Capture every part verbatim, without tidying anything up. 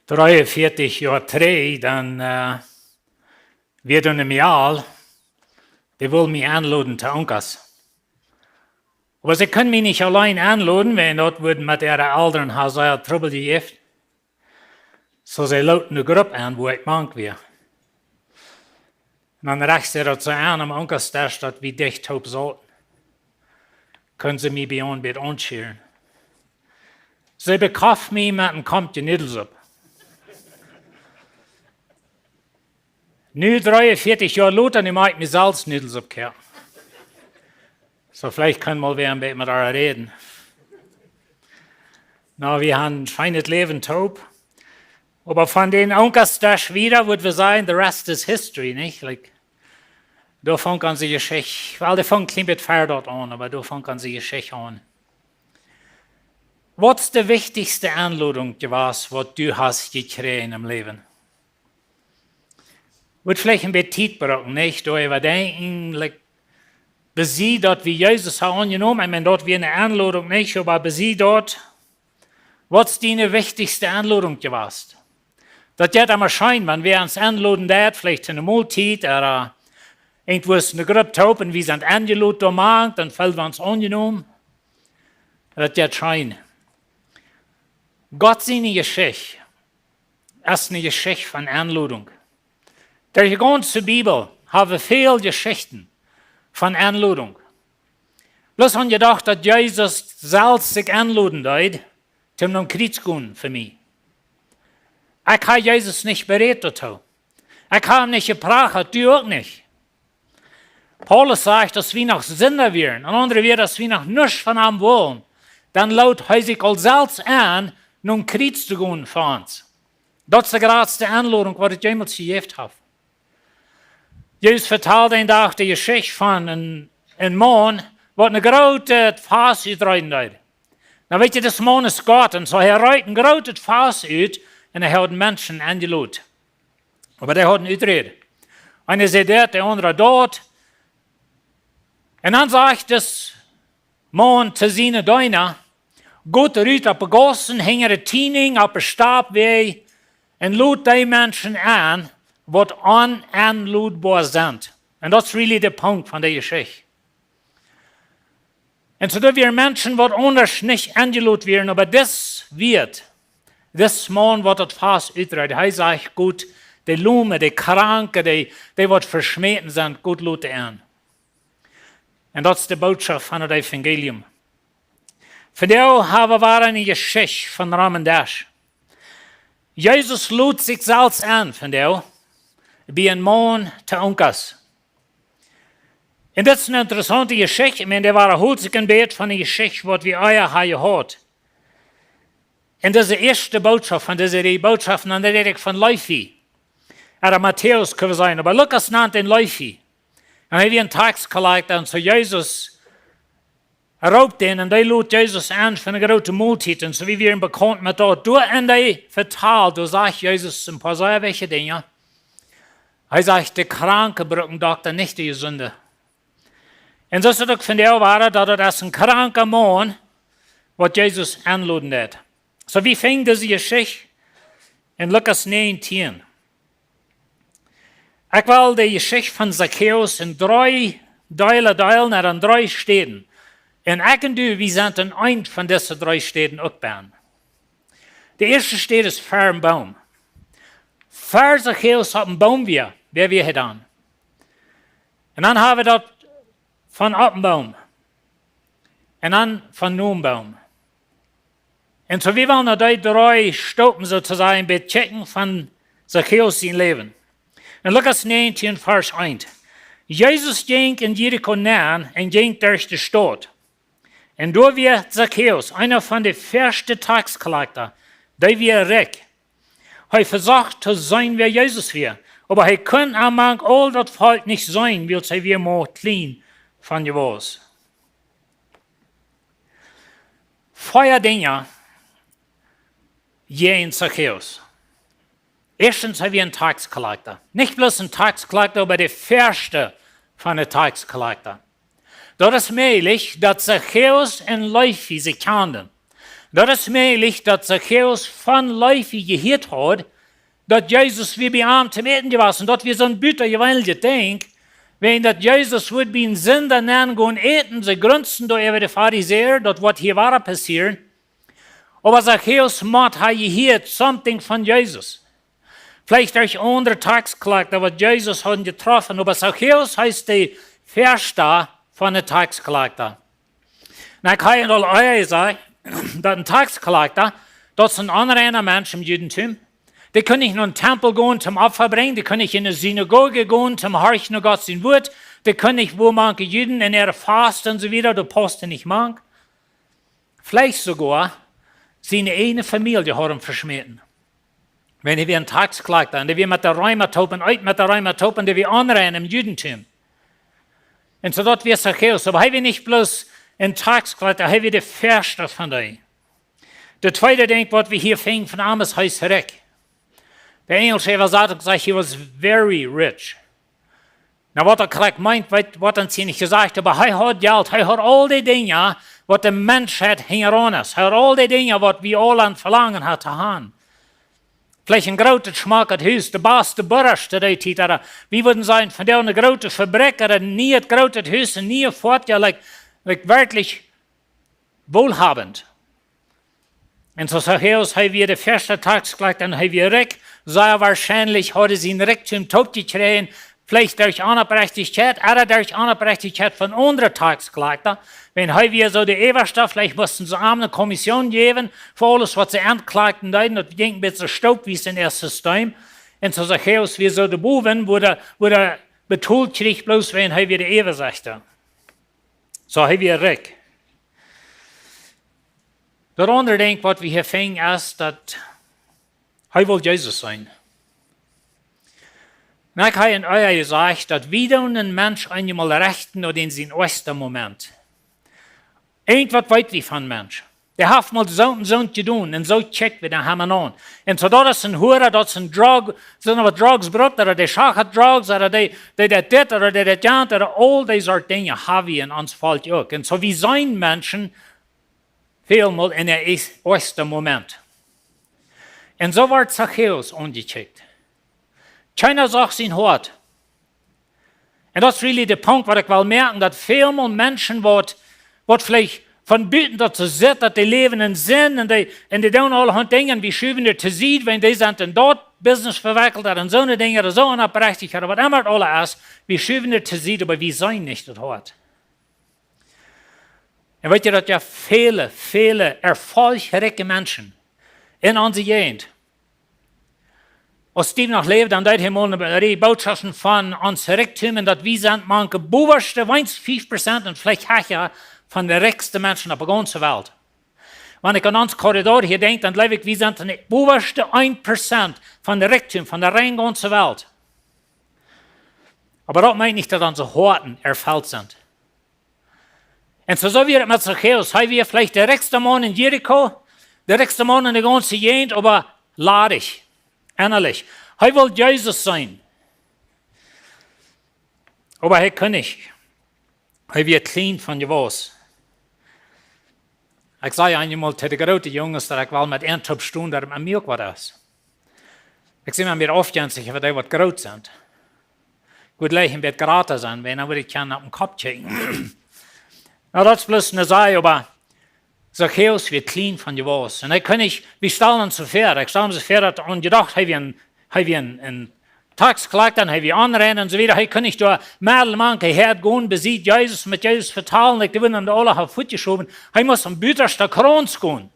Dreeunvieetich Joa trigj, dan, äh, wia doa een Mejal, dee wull mie enloden to Onkas. Oba see kunn mie nich auleen enloden, wiels daut wudd met äare Elren ha sea Trubbel jejäft. Soo see lood ne Grupp en, wua ekj mank wia. Un dan rajcht see daut soo aun aum Onkasdesch, daut wie dicht toop sauten. Kunn see mie bie aun bät aunschieren. See bekoft mie met een Kompkje Nudels. Nu dreeunvieetich Joa lota, nu moak ekj mie selfst Nudels koaken. Soo, veleicht kaun mol wäa een bät met äa räden. Nu, wie haben een scheenet Läwen toop. Oba von dän Onkasdesch wieda, wudd wie sajen, the rest is history, nich? Like, doa funk onse Jeschicht, well, dee funk een kjlien bät ver daut aun, oba doa funk onse Jeschicht aun. Waut es de wichtichste Enlodunk jewast, waut du hast jekjräajen em Läwen? Wudd veleicht een bät Tiet brucken, nich? Doa äwadenkjen, like, besied daut wie Jesus haben aunjenomen, ekj meen, daut wia ne Enlodunk, nich? Oba besied daut, waut es diene wichtichste Enlodunk jewast? Daut jeit emma scheen, wan wäa ons enloden deit, veleicht to ne Moltiet, ooda irjentwua es ne Grupp toop un wie sent enjelot doa mank, dan feelen wie ons aunjenomen. Daut jeit scheen. Gott siene Jeschicht es ne Jeschicht von Enlodunk. Derch de gaunze Bibel haben wie väl Jeschichten von Enlodunk. Bloos aun jedocht, daut Jesus selfst sikj enloden deed, toom nom Kjriez gonen fa mie. Ekj hab Jesus nich berät doatoo. Ekj hab am nich jeprachat, du uk nich. Paulus sajcht, daut wie noch Sinda wieren, un aundre Wieed, daut wie noch nuscht von am wullen, dan lood hee sikj aul selfst en, nom Kjriez to gonen fa ons. Daut es de jratste Enlodunk, waut et jemols jejäft haft. Jesus vetald een Dach de Jeschicht von een, een Maun, waut een grootet Fast utreeden deed. Nu weet jie, dis Maun es Gott, un soo hee reet een grootet Fast ut, un hee haud Menschen enjelot. Oba dee hauden Uträd. Eena säd dit, de aundra daut. Un dan sajcht dis Maun to siene Deena: "Got rut opp de Gaussen, hinja de Tienj, opp de Stadtwäaj, un lot dee Menschen en, waut onenlodboa sent." Un daut es really de Punkt von de Jeschicht. Un soo doa wieren Menschen, waut aundasch nich enjelot wieren, oba dis Wieet, dis Maun, waut daut Fast utreed, hee sajcht: "Got de Lome, de Kranke, dee, dee waut veschmäten sent, got lot dee en." Un daut es de Bootschoft von daut Evangelium. Vondoag haben wie eene Jeschicht von Ram un Dash. Jesus lot sikj selfst en vondoag bie een Maun to Onkas. Un dit es eene interessaunte Jeschicht. Ekj meen, dee wia een Hooltsekenbät von de Jeschicht, waut wie ea haben jehaut. Un dise ieeschte Bootschoft von dise Rieej Bootschoften, dan räd ekj von Leefi. Ooda Matäus, kjenn wie sajen. Oba Lukas nant am Leefi. Un hee wia een Tax collector, un soo Jesus roopt dän, un dee lot Jesus en fa eene groote Moltiet, un soo wie wieren bekaunt met daut. Doa en dee vetald, doa sajcht Jesus een poa sea wichtje Dinja. Hee sajcht, de Kranke brucken Dokta, nich de Jesunde. Un soo es et uk vondoag wia, daut et es een kranka Maun, waut Jesus enloden deed. Soo, wie finjen dise Jeschicht en Lukas näajentieen. Ekj well de Jeschicht von Zachäus en dree Deele deelen, no en dree Städen. Un ekj un du, wie sent en eent von dise dree Städen uk bennen. De ieeschte Städ es ver een Boom. Ver Zachäus opp een Boom wia, wia hee dan. Un dan haben wie daut von opp een Boom. Un dan von no een Boom. Un soo, wie wellen no dee dree Stopen, soo to sajen, bekjikjen von Zachäus sien Läwen. En Lukas näajentieen, Varsch eent. Jesus jinkj en Jericho nenn un jinkj derch de Staut. Un doa wia Zachäus, eena von de väaschte Tax collector, dee wia rikj. Hee vesocht to seenen, wäa Jesus wia, oba hee kunn aum mank aul daut Volkj nich seenen, wiels hee wia mau kjlien von Jewaus. Vea Dinja jäajen Zachäus. Ieeschtens, hee wia een Tax collector. Nich bloos een Tax collector, oba de väaschte von de Tax collector. Daut es mäajlich, daut Zachäus un Leefi sikj kjanden. Daut es mäajlich, daut Zachäus von Leewi jehieet haud, daut Jesus wia bie am toom Äten jewast. Daut wia soon butajeweenlichet Dinkj, wäajen daut Jesus wudd bie een Sinda nenn gonen äten. See grunzten doa äwa de Farisäa, daut woat hia wada passieren. Oba Zachäus mott ha jehieet something von Jesus. Veleicht derch aundre Taxkollekta, waut Jesus hauden jetroffen, oba Zachäus, hee es de väaschte von de Taxkollekta. Un ekj hab aul ea jesajcht, daut een Taxkollekta, daut es een onreina Mensch em Judentum. Dee kunn nich nom Tempel gonen toom Opfa brinjen, dee kunn nich enne Sinagoge gonen toom horchen no Gott sien Wuat, dee kunn nich wua mank de Juden en äare Fast un soo wieda, doa pausst hee nich mank. Veleicht soogoa siene ieejne Famielje haud am veschmäten. Wan hee wia een Taxkollekta, un dee wia met de Reema toop, un eet met de Reema toop, un dee wia onrein em Judentum. Un soo daut wia Zachäus. Oba hee wia nich bloos een Taxkollekta, hee wia de väaschte von dee. De tweede Dinkj, waut wie hia finjen von am, es, hee es rikj. De enjelsche Äwasatunk sajcht, he was very rich. Nu, waut daut krakjt meent, weet, woat ons hia nich jesajcht, oba hee haud Jelt, hee haud aul dee Dinja, waut de Menschheit hinjaraun es. Hee haud aul dee Dinja, waut wie aula aun Velangen hauden to haben. Veleicht een grootet, schmocket Hus, de baste Bursch to dee Tiet, ooda wie wudden sajen, von dee eene groote Fabrikj, ooda een nieet grootet Hus, een nieet Foatich, like, like werkjlich wohlhabend. Un soo Zachäus, hee wia de väaschte Taxkollekta un hee wia rikj. Sea woarschienlich haud hee sien Rikjdom toopjekjräajen, veleicht derch Onoprechtichkjeit, ooda derch Onoprechtichkjeit von aundre Taxkollekta. Wan hee wia soo de Äwaste, veleicht musten see am eene Kommission jäwen fa aules, waut see aunkollekten deeden. Daut jinkj een bät stoop wie sien System. Un soo Zachäus wia soo de Bowen, wua dee, wua dee betolt kjrieech, bloos wan hee wia de Äwasechta. Soo, hee wia rikj. Daut aundre Dinkj, waut wie hia finjen, es, daut hee wull Jesus seenen. Un ekj hab ea jesajcht, daut wie doonen een Mensch eenjemol rechten no dän sien oajsten Moment. Irjentwaut weet wie von Mensch. Dee haft mol soo un soo jedonen un soo kjikj wie dän Hamma aun. Un soo daut es een Hura, daut es een Drug, soo waut Drugs brukt, ooda dee schachat Drugs, ooda dee, dee daut dit, ooda dee daut jant, ooda aul dee Sort Dinja hab wie en ons Volkj uk. Un soo wie seenen Menschen välmol en äa oajsten Moment. Un soo woat Zachäus aunjekjikjt. Kjeena sach sien Hoat. Un daut es really de Punkt, waut ekj well moaken, daut välmol Menschen, waut, waut veleicht von buten daut soo sitt, daut dee läwen en Sind un dee, un dee doonen aulahaunt Dinja, un wie schuwen dee to Sied, wan dee sent en daut Business vewekjelt, ooda en soone Dinja, ooda soo onoprechtich, ooda waut emma daut aula es, wie schuwen dee to Sied, oba wie seenen nich daut Hoat. Un weet jie, daut jo väle, väle erfolchrikje Menschen en onse Jäajent. Aus Steve noch läwd, dan deed hee mol eene Rieej Bootschoften von ons Rikjdom un daut wie sent mank de bowaschte, weens fief Prozent un veleicht hecha von de rikjste Menschen opp de gaunze Welt. Wan ekj aun ons Korridor hia denkj, dan jleew ekj, wie sent de bowaschte een Prozent von de Rikjdom von de rein gaunze Welt. Oba daut meent nich, daut onse Hoaten erfelt sent. Un soo, soo wia et met Zachäus. Hee wia veleicht de rikjste Maun en Jericho, de rikjste Maun en de gaunze Jäajent, oba ladich, ennalich. Hee wull Jesus seenen. Oba hee kunn nich. Hee wia kjlien von Jewaus. Ekj säd eenjemol to de groote Junges, daut ekj well met an toop stonen, daut et met mie uk waut es. Ekj sie mie aufjenstich äwa dee, waut groot sent. Ekj wudd jlikj een bät jrata sennen, wiels dan wudd ekj kjennen opp dän Kopp kjikjen. Nu, daut es bloos eene Sach, oba Zachäus wia kjlien von Jewaus. Un hee kunn nich, wie stalen ons soo väa, ekj stal mie soo väa, daut onjedocht, hee wia een, hee wia een, een Taxkollekta, hee wia onrein un soo wieda. Hee kunn nich doa medden mank de Häad gonen, besied Jesus, met Jesus vetalen, ekj, dee wudden am doa aula haben fuatjeschowen. Hee must aum buttaschten Krauns gonen.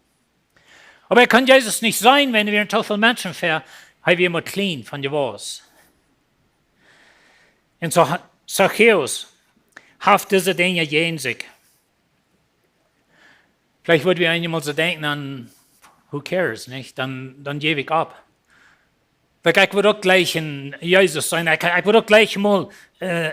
Oba hee kunn Jesus nich seenen, wiels doa wieren too väl Menschen väa, hee wia mau kjlien von Jewaus. Un soo ha-, Zachäus haft dise Dinja jäajen sikj. Veleicht wudden wie eenjemol soo denkjen, dan, who cares, nich? Dan, dan jäw ekj opp. Like, ekj wudd uk jlikj een Jesus sennen. Ekj, ekj wudd uk jlikj mol, äh,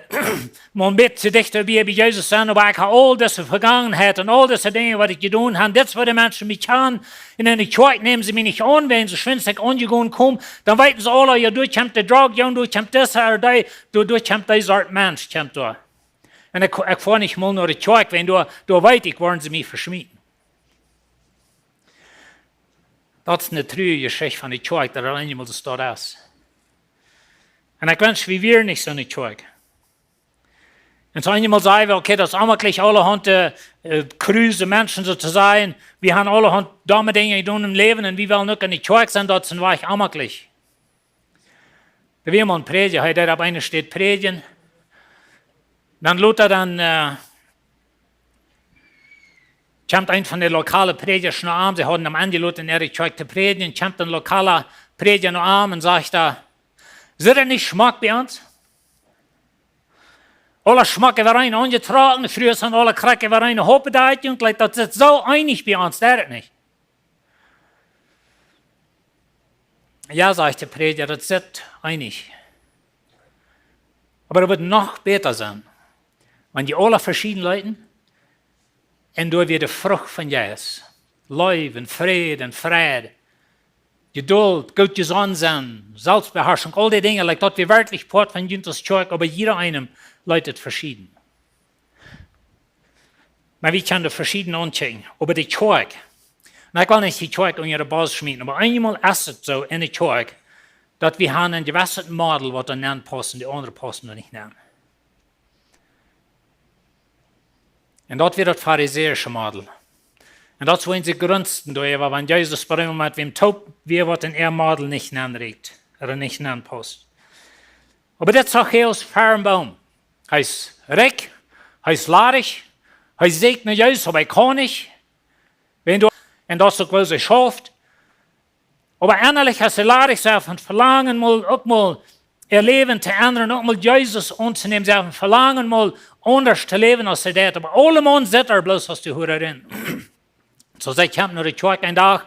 mol een bät dichta bie, bie Jesus sennen, oba ekj hab aul dise Vegangenheit un aul dise Dinja, waut ekj jedonen hab, dit es, waut de Menschen mie kjanen. Un en de Kjoakj nämen see mie nich aun, wan see schwind aunjegonen komen, dan weeten see aula, jo, doa kjemt de Drug, jo, doa kjemt disa, ooda dee, doa, doa kjemt dee Sort Mensch, kjemt doa. Un ekj, ekj foa nich mol no de Kjoakj, wan doa, doa weet ekj, woaren see mie veschmieten. Daut es eene trurje Jeschicht von de Kjoakj, daut daut eenjemol soo es. Un ekj wensch, wie wieren nich soo eene Kjoakj. Un soo eenjemol saj wie, okay, daut es aulemol jlikj, aulahaunt, äh, äh, kruse Menschen soo to sajen. Wie haben aulahaunt domme Dinja jedonen em Läwen un wie wellen uk enne Kjoakj sennen, daut es een Wajch aulemol jlikj. Doa wia mol een Prädja, hee deed opp eene Städ prädjen. Dan lota dan, äh, kjemt eena von de lokale Prädjasch no am, see hauden am enjelot en äare Kjoakj to prädjen, kjemt een lokala Prädja no am un sajcht doa: "Sitt daut nich schmock bie ons? Aule schmock äwareen aunjetrocken, de Frues haben aule krakjt äwareen eene Hochdeckjunk, jlikj, daut sitt soo eenich bie ons, deit daut nich?" "Jo," sajcht de Prädja, "daut sitt eenich. Oba daut wudd noch bäta sennen, wan jie aule veschieden leeten un doa wia de Frucht vom Jeist: Leew un Fräd un Freid, Jedult, goot jesonnen sennen, Selfstbeharschunk, aul dee Dinja, jlikj, daut wia werkjlich Poat von junt aus Kjoakj, oba jieda eena leet daut veschieden." Oba wie kjennen veschieden aunkjikjen, oba de Kjoakj, un ekj well nich de Kjoakj unja dän Bus schmieten, oba eenjemol es et soo enne Kjoakj, daut wie haben een jewesset Model, waut doa nenn paust, un de aundre paussen doa nich nenn. Un daut wia daut farisäische Model. Un daut es, woo see grunzten doaräwa, wan Jesus bie an met wäm toop wia, waut en äa Model nich nenn rieekjt, ooda nich nenn paust. Oba dit es Zachäus ver dän Boom. Hee es rikj, hee es ladich, hee sieekjt no Jesus, oba hee kaun nich. Wan du, un daut es uk, woo see schauft. Oba ennalich es see ladich, see haft een Velangen, mol, uk mol äa Läwen to endren, uk mol Jesus auntonämen. See haft een Velangen, mol aundasch to läwen aus see deed. Oba aulemaun sitt ar bloos aus de Huararin. Soo see kjemt no de Kjoakj een Dach.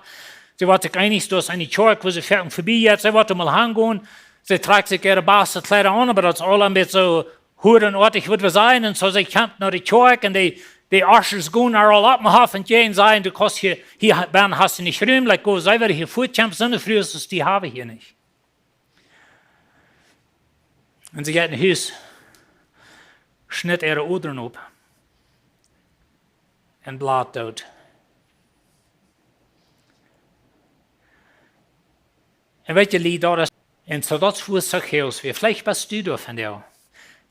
See woat sikj eenich, daut es eene Kjoakj, wua see foaken verbie jeit. See woat doa mol hangonen. See trakjt sikj äare baste Kjleeda aun, oba daut es aul een bät soo huarenoatich, wudd wie sajen. Un soo see kjemt no de Kjoakj un de, de Ushers gonen ar aul opp em Hoff entjäajen, sajen: "Du kaust hia, hia bennen hast du nich Rum, jlikj, go, see, wäa hia fuat kjemt, soone Frues aus die hab wie hia nich." Un see jeit no Hus, schnitt äare Odren auf un blieet doot. Un weet jie, Lied, daut es, un soo daut es, woo Zachäus wia. Veleicht best du doa vondoag.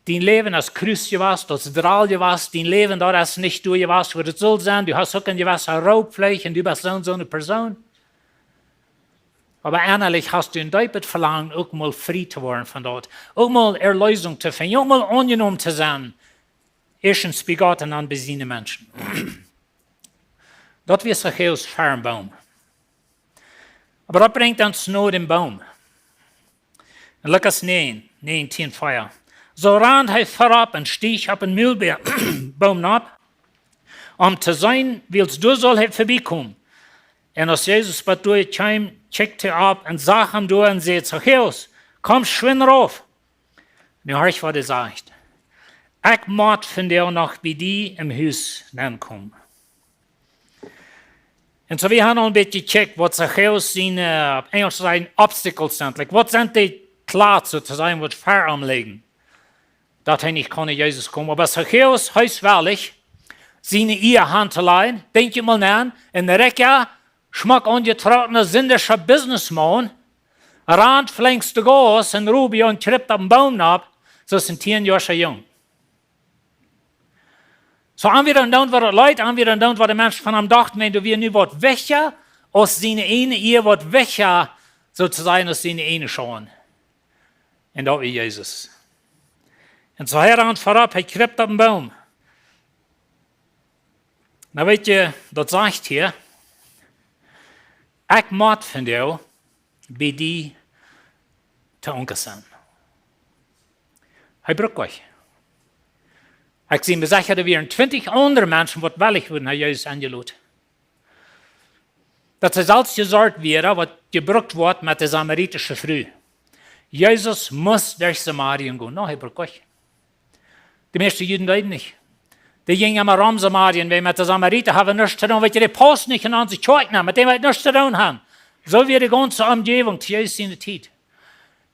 Dien Läwen es krus jewast, daut es droll jewast, dien Läwen, daut es nich doa jewast, woo daut sull sennen. Du hast uk een jewesset Roop veleicht un du best soo un soo eene Persoon. Oba ennalich hast du een deepet Velangen, uk mol frie to woaren von daut. Uk mol Erlösung to finjen, uk mol aunjenomen to sennen. Ieeschtens bie Gott un dan bie siene Menschen. Daut wia Zachäus ver dän Boom. Oba daut brinjt ons no dän Boom. En Lukas näajen, näajen, tieen, vea. Soo rand hee verut un stieech opp een Mulbäa-, Boom nopp, om to seenen, wiels doa sull hee verbie komen. Un aus Jesus bat doa kjeem, kjikjt hee opp un sach am doa un säd: "Zachäus, komm schwind rauf." Nu horch, waut hee sajcht: "Ekj mott vondoag noch bie die em Hus nenkomen." Un soo, wie haben aul een bät jekjikjt, waut Zachäus siene, äh, opp Enjlisch sajen, obstacles sent. Like, waut sent dee Kjlatz, soo to sajen, waut ver am lijen, daut hee nich kaun no Jesus komen. Oba Zachäus, hee es wellich, siene Ea han to lajen. Denkj mol no, een rikja, schmock aunjetrockna, sindischa Businessmaun, rand flinks de Gauss en Rubio un kjriept opp een Boom nopp, soo aus een tieenjoascha Jung. Soo, aun wia dan doont, waut daut leet, aun wia dan doont, waut de Menschen von am dochten, wan doa wia nu waut wichtja aus siene ieejne Ea, waut wichtja, soo to sajen, aus siene ieejne Schaund. Un daut wia Jesus. Un soo hee rand verut, hee kjriept opp een Boom. Nu weet jie, daut sajcht hia: "Ekj mott vondoag bie die to Onkel sennen." Hee brukt junt. Ekj sie mie secha, doa wieren twintich aundre Menschen, waut wellich wudden, hee Jesus aunjelot. Daut see selfst jesorcht wieren, waut jebrukt woat met de samaritische Fru. Jesus must derch Samarien gonen. No, hee brukt junt. De mieeschte Juden deeden nich. Dee jinjen emma rom Samarien, wiels met de Samarita haben nuscht to doonen, weet jie, dee paust nich en onse Kjoakj nenn, met däm well ekj nuscht to doonen haben. Soo wia de gaunze Omjäajent to Jesus siene Tiet.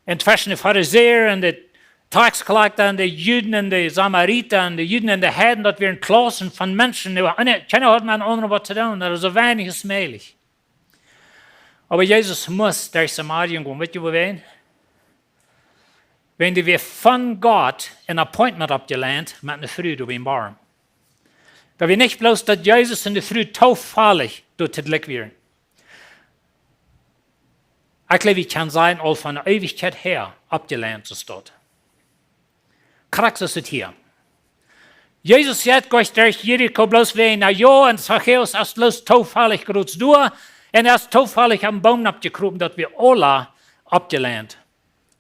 Un tweschen de Farisäa un de Taxkolakta un de Juden un de Samarita un de Juden un de Heiden, daut wieren Klaussen von Menschen, dee, kjeena haud met dän aundren waut to doonen, daut wia soo weinich aus mäajlich. Oba Jesus must derch Samarien gonen. Weet jie wuarom? Wan doa wia von Gott een Appointment oppjelajnt met eene Fru doa biem Borm. Daut wia nich bloos, daut Jesus un de Fru toofällich doa toojlikj wieren. Ekj jleew, wie kjennen sajen, aul von de Eewichkjeit häa oppjelajnt es daut. Krakjt soo es et hia. Jesus jeit goanich derch Jericho bloos wäajen, na jo, un Zachäus es bloos toofällich groz doa, un hee es toofällich opp een Boom oppjekropen, daut wia aula oppjelajnt.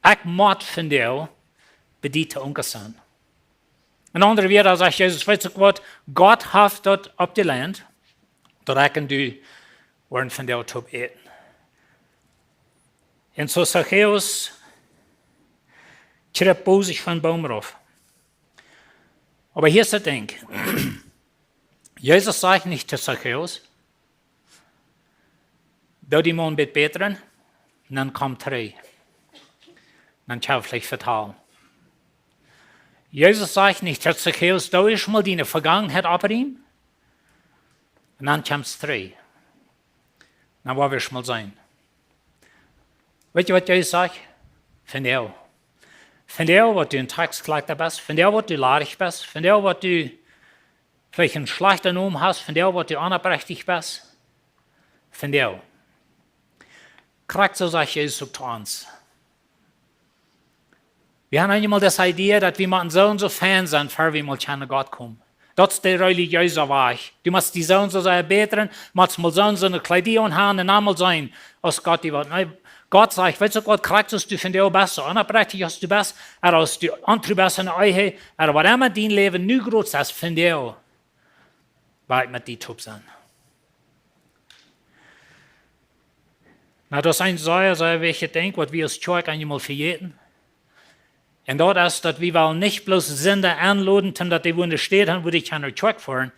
Ekj mott vondoag bie die to Onkel sennen. En aundre Wieed sajcht Jesus, weetst du waut, Gott haft daut oppjelajnt, daut ekj un du woaren vondoag toop äten. Un soo Zachäus kjriept bosich vom Boom rauf. Oba hia es daut Dinkj. Jesus sajcht nich to Zachäus, doo die mol een bät bätren, un dan komm trigj. Dan kjenn wie veleicht vetalen. Jesus sajcht nich to Zachäus, doo ieescht mol diene Vegangenheit oppriemen, un dan kjemst trigj. Dan woa wie ieescht mol seenen. Weetst du waut Jesus sajcht? Vondoag. Vondoag waut du een Tax collector best, vondoag waut du ladich best, vondoag waut du veleicht een schlajchta Nomen hast, vondoag waut du onopprechtich best, vondoag. Krakjt soo sajcht Jesus uk to ons. Wie haben eenjemol dise Idee, daut wie motten soo un soo fein sennen, ver wie mol kjennen no Gott komen. Daut es de relijeese Wajch. Du motst die soo un soo sea bätren, motst mol soo un soo eene Kjleeda aunhaben un dan mol seenen, aus Gott die woat. Nä, Gott sajcht, weetst du waut, krakjt soo aus du vondoag best, soo onopprechtich aus du best, ooda aus du ontru best enne Ehe, ooda waut emma dien Läwen nu groz es, vondoag woa ekj met die toop sennen. Na, daut es een sea, sea wichtjet Dinkj, waut wie aus Kjoakj eenjemol vejäten. Un daut es, daut wie wellen nich bloos Sinda enloden, om daut dee wua ne Städ haben, wua dee kjennen no Kjoakj foaren,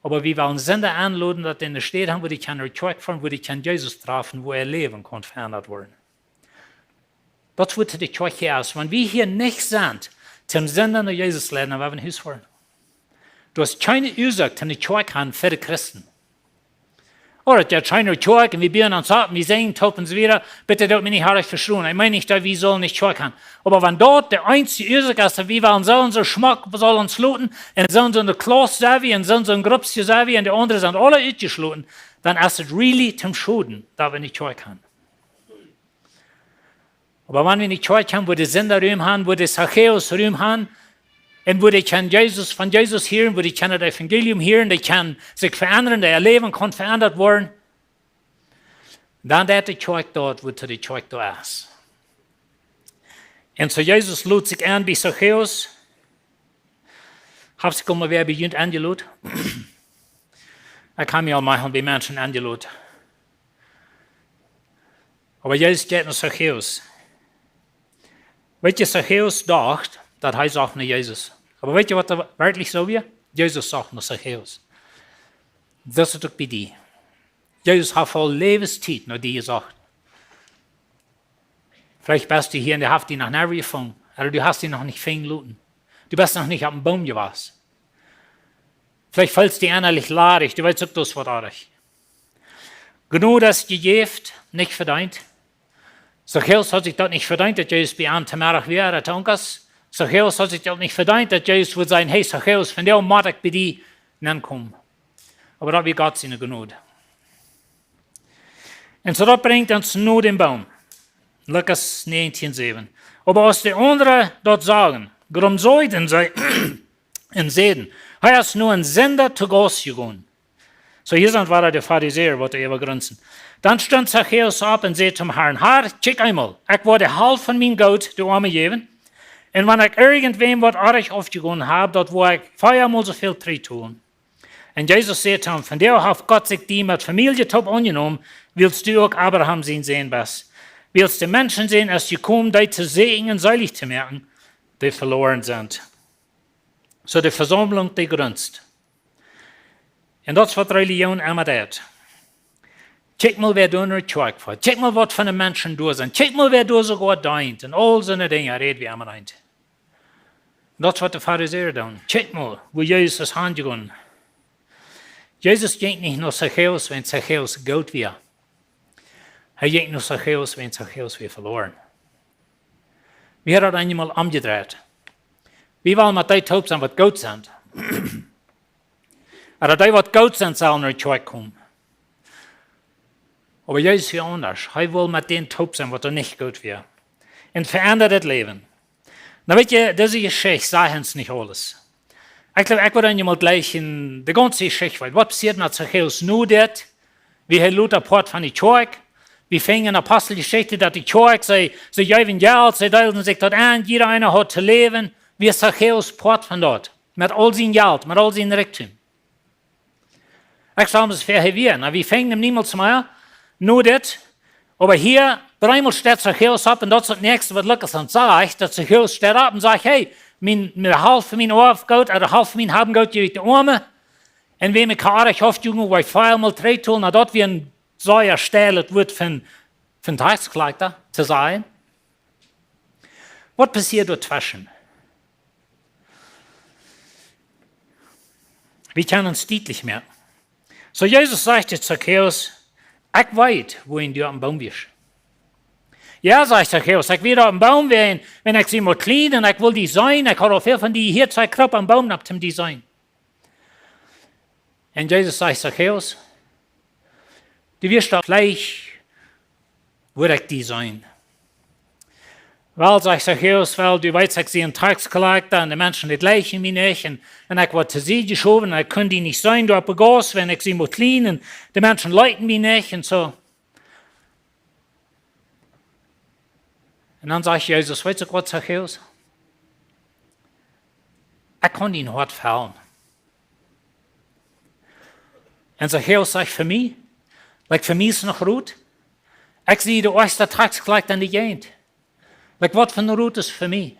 oba wie wellen Sinda enloden, daut dee ne Städ haben, wua dee kjennen no Kjoakj foaren, wua dee kjennen Jesus trafen, wua äa Läwen kaun veendat woaren. Daut woat de Kjoakj hia es, wan wie hia nich sent, toom Sinda no Jesus leiden, dan woa wie no Hus foaren. Daut es kjeene Uasoak, toom ne Kjoakj haben fa de Christen. Ooda daut jeit scheen no Kjoakj un wie bieejen ons opp un wie sinjen toop un soo wieda, bitte doot mie nich oajch vestonen. Ekj meen nich, daut wie sellen nich Kjoakj haben. Oba wan daut de eensje Uasoak es, daut wie wellen soo un soo schmock saul ons loten, un soo un soo ne Klauss sent wie, un soo un soo een Gruppje sent wie, un de aundre sent aula utjeschloten, dan es et really toom Schoden, daut wie nich Kjoakj haben. Oba wan wie nich Kjoakj haben, wua de Sinda Rum haben, wua de Zachäus Rum haben, un wua dee kjennen Jesus, von Jesus hieren, wua dee kjennen daut Evangelium hieren, dee kjennen sikj veendren, dee äa Läwen kaun veendat woaren, dan deit de Kjoakj daut, wua de Kjoakj doa es. Un soo Jesus lot sikj en bie Zachäus. Haft sikj aul mol wäa bie junt enjelot? Ekj hab mie aul mau bie Menschen enjelot. Oba Jesus jeit no Zachäus. Weetst du, Zachäus docht, daut hee socht no Jesus. Oba weetst du, waut doa werkjlich soo wia? Jesus socht no Zachäus. Daut es uk bie die. Jesus haft aul Läwenstiet no die jesocht. Veleicht best du hia un dee haft die noch nich jefungen. Ooda du hast die noch nich finjen loten. Du best noch nich opp een Boom jewast. Veleicht feelst du die ennalich ladich. Du weetst uk, daut es waut oajch. Jnod es jejäft, nich vedeent. Zachäus haud sikj daut nich vedeent, daut Jesus bie am to Meddach wia, ooda to Onkel. Zachäus haud sikj daut nich vedeent, daut Jesus wudd sajen: "Hey Zachäus, vondoag mott ekj bie die nenkomen." Oba daut wia Gott siene Jnod. Un soo daut brinjt ons no dän Boom. Lukas näajentieen säwen. Oba aus de aundre daut sagen, gromsaulden see un säden: "Hee es no een Sinda to Gauss jegonen." Soo, hia sent wada de Farisäa, waut doa äwa grunzen. Dan stunt Zachäus opp un säd toom Harn: "Har, kjikj eemol, ekj woa de Halft von mien Goot de Oame jäwen. Un wan ekj irjentwäm waut oajch aufjegonen hab, daut woa ekj veamol soo väl trigjtolen." Un Jesus säd to am: "Vondoag haft Gott sikj die met Famielje toop aunjenomen, wiels du uk Abraham sien Sän best. Wiels de Menschensän es jekomen, dee to säkjen un seelich to moaken, dee veloaren sent." Soo de Vesaumlunk, dee grunzt. Un daut es waut Relijoon emma deit. Kjikj mol, wäa doa no Kjoakj foat. Kjikj mol, waut fa Menschen doa sent. Kjikj mol, wäa doa soogoa deent. Un aul soone Dinja räd wie emma eent. Daut es waut de Farisäa doonen. Kjikj mol, wua Jesus es hanjegonen. Jesus jinkj nich no Zachäus, wiels Zachäus goot wia. Hee jinkj no Zachäus, wiels Zachäus wia veloaren. Wie haben daut eemol omjedreit. Wie wellen met dee toop sennen, waut goot sent. Ooda dee, waut goot sent, sellen no de Kjoakj komen. Oba Jesus wia aundasch. Hee wull met dän toop sennen, waut doa nich goot wia. Un veendat daut Läwen. Nu weet jie, dise Jeschicht sajcht ons nich aules. Ekj jleew, ekj wudd eemol jlikj de gaunze Jeschicht weeten. Waut passieet met Zachäus nu dit? Wia hee lota Poat von de Kjoakj? Wie finjen en Aposteljeschicht, daut de Kjoakj, see, see jeewen Jelt, see deelden sikj daut aun, jieda eena haud to läwen. Wia Zachäus Poat von daut? Met aul sien Jelt, met aul sien Rikjdom. Ekj stal mie väa, hee wia. Nu, wie finjen am niemols mea. Nu dit. Oba hia, dreemol steit Zachäus opp un daut es daut näakjste, waut Lukas dan sajcht, daut Zachäus steit opp un sajcht: "Hey, mien, mien Halft von mien Oafgoot, ooda Halft von mien Haben Goot jeef ekj de Oame. Un wäa mie haft oajch aunjedonen, woa ekj veamol trigjtolen." Nu, daut wia een sea steilet Wuat von, von Taxkolakjta to sajen. Waut passieet doa tweschen? Wie kjennen ons dietlich moaken. Soo, Jesus sajcht to Zachäus: "Ekj weet, wua du oppem Boom wieescht." "Jo," sajcht Zachäus, "ekj wia doa oppem Boom, wiels, wiels ekj sie mau kjlien un ekj wull die seenen, ekj haud aul väl von die jehieet, soo ekj kroop oppem Boom nopp, om die to seenen." Un Jesus sajcht: "Zachäus, du wieescht doa veleicht, wudd ekj die seenen." "Well," sajcht Zachäus, "well, du weetst, ekj sie een Taxkolakjta un de Menschen, dee jlikjen mie nich. Un, un ekj wort to Sied jeschowen un ekj kunn die nich seenen, doa oppe Gauss, wiels ekj sie mau kjlien un de Menschen leeten mie nich un soo." Un dan sajcht Jesus: "Weetst du waut, Zachäus? Ekj kaun dien Hoat fellen." Un Zachäus sajcht: "Fa mie? Like, fa mie es noch Rot? Ekj sie de oajchsta Taxkolakjta en de Jäajent. Like, waut fa Rot es fa mie?"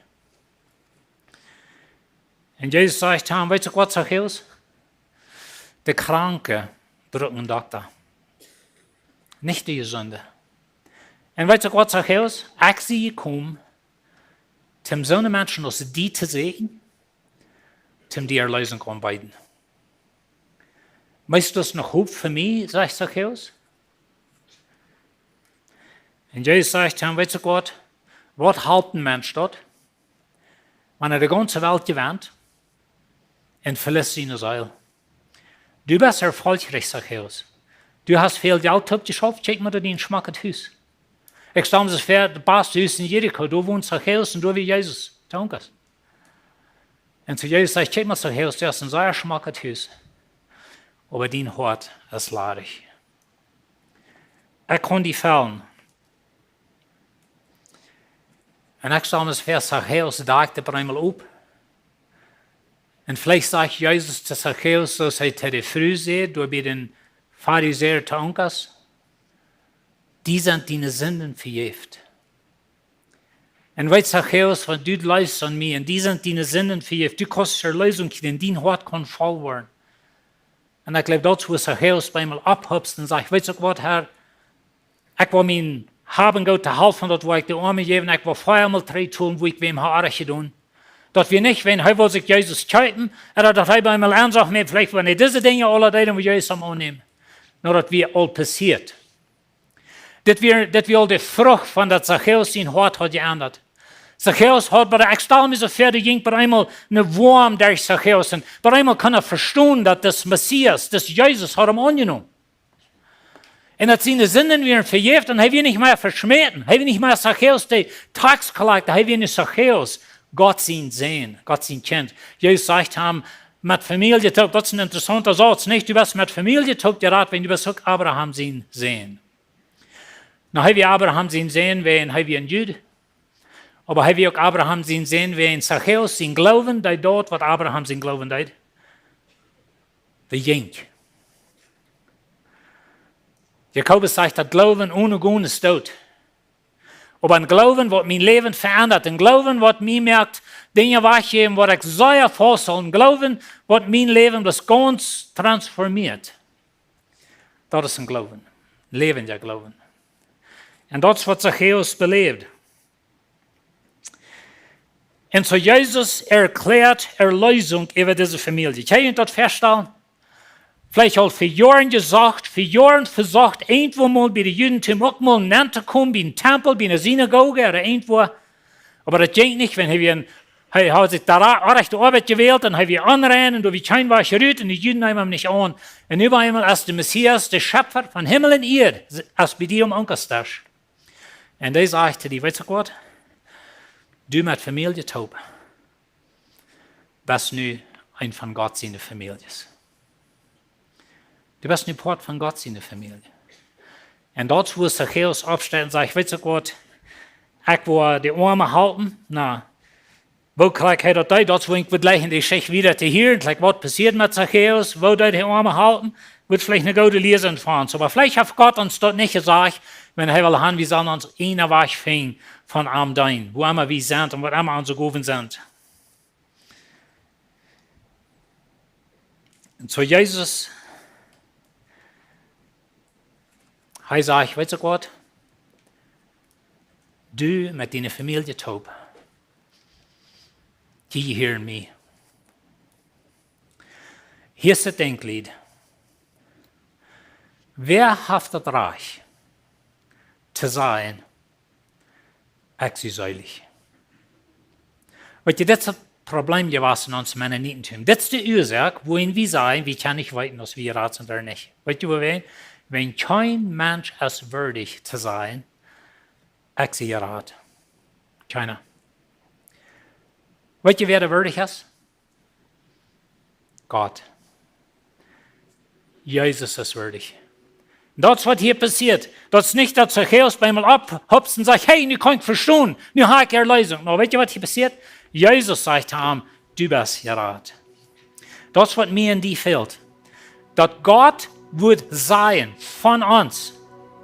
Un Jesus sajcht to am: "Weetst du waut, Zachäus? De Kranke brucken eenen Dokta, nich de Jesunde. Un weetst du waut, Zachäus? Ekj sie jekomen, om soone Menschen aus die to säajnen, om die Erlösung auntobeeden. Weetst du, daut es noch Hopninj fa mie?" sajcht Zachäus. Un Jesus sajcht to am: "Weetst du waut? Waut halpt een Mensch daut, wan hee de gaunze Welt jewent un veliest siene Seel? Du best erfolgreich, Zachäus. Du hast väl Jelt toopjeschauft, kjikj mau no dien schmocket Hus. Ekj stal mie väa, daut baste Hus en Jericho, doa wont Zachäus un doa wia Jesus to Onkas." Un soo Jesus sajcht: "Kjikj mau, Zachäus, du hast een sea schmocket Hus, oba dien Hoat es ladich. Ekj kaun die fellen." Un ekj stal mie väa, Zachäus dakjt opp eemol opp. Un veleicht sajcht Jesus to Zachäus, soo aus hee to de Fru säd, doa bie dän Farisäa to Onkas: "Die sent diene Sinden vejäft." Un weetst, Zachäus, wan du jleefst aun mie, un die sent diene Sinden vejäft, du kaust Erlösung kjrieen, dien Hoat kaun voll woaren. Un ekj jleew, daut es, wua Zachäus opp eemol opphupst un sajcht: "Weetst du waut, Herr? Ekj well mien Haben Goot, de Halft von daut, woa ekj de Oame jäwen, ekj well veamol trigjtolen, wua ekj wäm haud oajch jedonen." Daut wia nich, wiels hee wull sikj Jesus kjeepen, ooda daut hee opp eemol ensach mea veleicht, wan hee dise Dinja aula deed, dan wudd Jesus am aunnämen. Nu, daut wia aul passieet. Dit wia, dit wia aul de Frucht von daut Zachäus sien Hoat haud jeendat. Zachäus haud bie, ekj stal mie soo väa, doa jinkj bie eemol een Woam derch Zachäus un bie eemol kunn hee vestonen, daut dis Messias, dis Jesus haud am aunjenomen. Un daut siene Sinden wieren vejäft un hee wia nich mea veschmäten. Hee wia nich mea Zachäus de Taxkolakjta, hee wia nu Zachäus, Gott sien Sän, Gott sien Kjint. Jesus sajcht am: "Met Famielje toop", daut es een interessaunta Sauz, nich? "Du best met Famielje toop jerat, wiels du best uk Abraham sien Sän." Nu, hee wia Abraham sien Sän, wiels hee wia een Jud. Oba hee wia uk Abraham sien Sän, wiels Zachäus sien Gloowen deed daut, waut Abraham sien Gloowen deed. Dee jinkj. Jakobus sajcht, daut Gloowen onen Gonen es doot. Oba een Gloowen, waut mien Läwen veendat, een Gloowen, waut mie moakt Dinja wajchjäwen, waut ekj sea faust hab, een Gloowen, waut mien Läwen bloos gaunz transformieet. Daut es een Gloowen, een läwendja Gloowen. Un daut es, waut Zachäus beläft. Un soo Jesus erkjläat Erlösung äwa dise Famielje. Kjenn jie daut faststalen? Veleicht aul fa Joaren jesocht, fa Joaren vesocht, irjentwoo mol bie daut Judentum uk mol nenn to komen, bie een Tempel, bie eene Sinagoge ooda irjentwoo. Oba daut jinkj nich, wan hee wia een, hee haud sikj doa oajch de Oabeit jewält un hee wia onrein un doa wia kjeen Wajch rut un de Juden neemen am nich aun. Un nu bie eemol es de Messias, de Schepfa von Himmel un Ieed, es bie die aum Onkjastiesch. Un dee sajcht to die: Weetst du waut? Du met Famielje toop best nu een von Gott siene Famieljes. Du best nu Poat von Gott siene Famielje. Un daut es wua Zachäus oppsteit un sajcht: Weetst du waut? Ekj woa de Oame halpen. Na, woo krakjt hee daut deed, daut es wua ekj wudd jleichen de Jeschicht wieda to hieren. Krakjt waut passieet met Zachäus, woo deed hee Oame halpen, woat veleicht eene goode Lia sennen fa ons. Oba veleicht haft Gott ons daut nich jesajcht, wan hee well han, wie sellen ons eenen Wajch finjen von am deenen, wua emma wie sent un waut emma onse Gowen sent. Un soo Jesus, hee sajcht: Weetst du waut? Du met diene Famielje toop, dee jehieren mie. Hia es daut Dinkj, Lied. Wäa haft daut Rajcht to sajen: Ekj sie seelich? Weetst du, dit es daut Problem jewast en ons Mennonitentum. Dit es de Uasoak, wuarom wie sajen, wie kjennen nich weeten, aus wie jerat sent ooda nich. Weetst du wuarom? Wan kjeen Mensch es wieedich to sajen: Ekj sie jerat. Kjeena. Weetst du, wäa doa wieedich es? Gott. Jesus es wieedich. Daut es waut hia passieet. Daut es nich daut Zachäus bie eemol opphupst un sajcht: Hey, nu kaun ekj vestonen. Nu hab ekj Erlösung. Nä, weetst du waut hia passieet? Jesus sajcht to am: Du best jerat. Daut es waut mie un die fält. Daut Gott wudd sajen von ons,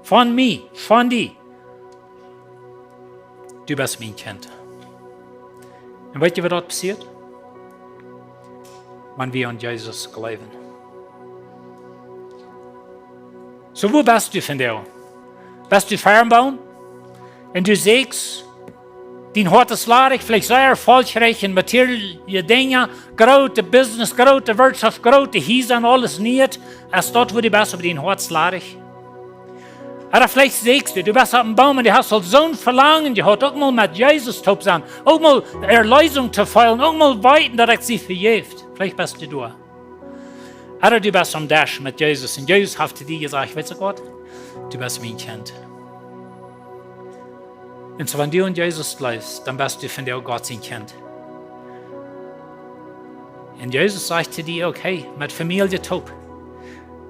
von mie, von die: Du best mien Kjint. Un weetst du, waut daut passieet? Wan wie aun Jesus jleewen. Soo, wua best du vondoag? Best du ver em Boom? Un du sajchst, dien Hoat es ladich, veleicht sea erfolgreich en materielle Dinja, groote Business, groote Wirtschoft, groote Hiesa un aules nieet. Es daut wua du best, oba dien Hoat es ladich? Ooda veleicht sajchst du, du best opp een Boom un du hast aul soon Velangen jehaut, uk mol met Jesus toop sennen, uk mol Erlösung to feelen, uk mol weeten, daut ekj sie vejäft. Veleicht best du doa. Ooda du best aum Desch met Jesus un Jesus haft to die jesajcht: Weetst du waut? Du best mien Kjint. Un soo, wan du aun Jesus jleefst, dan best du vondoag Gott sien Kjint. Un Jesus sajcht to die uk: Hey, met Famielje toop.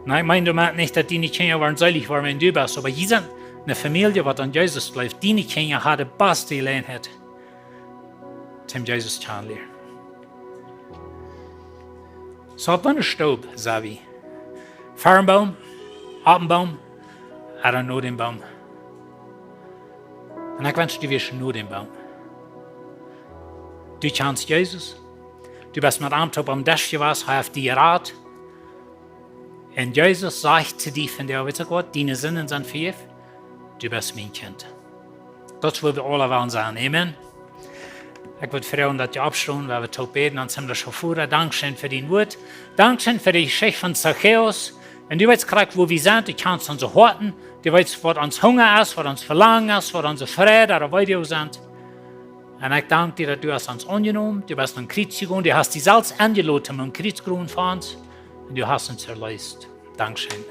Nä, ekj meen doamet nich, daut diene Kjinja woaren seelich woaren, wan du best, oba jie sent eene Famielje, waut aun Jesus jleeft. Diene Kjinja haben de baste Jeläajenheit, dän Jesus kjanen to lieren. Soo, opp eene Stoop sent wie. Ver em Boom, opp een Boom, ooda no dän Boom. Un ekj wensch, du wieescht no dän Boom. Du kjanst Jesus. Du best met am toop aum Desch jewast, hee haft die jerat. Un Jesus sajcht to die vondoag: Weetst du waut? Diene Sinden sent vejäft. Du best mien Kjint. Daut es wua wie aula wellen sennen. Amen. Ekj wudd froagen, daut jie oppstonen, wiels wie toop bäden, ons himmlischa Voda. Dankscheen fa dien Wuat. Dankscheen fa de Jeschicht von Zachäus. Un du weetst krakjt, wua wie sent. Du kjanst onse Hoaten. Du weetst, waut ons Hunga es, waut ons Velangen es, waut onse Freid ooda Weedoag sent. Un ekj dank die, daut du hast ons aunjenomen. Du best aum Kjriez jegonen. Du hast die selfst enjelot, aum Kjriez jegonen fa ons. Un du hast ons erleest. Dankscheen.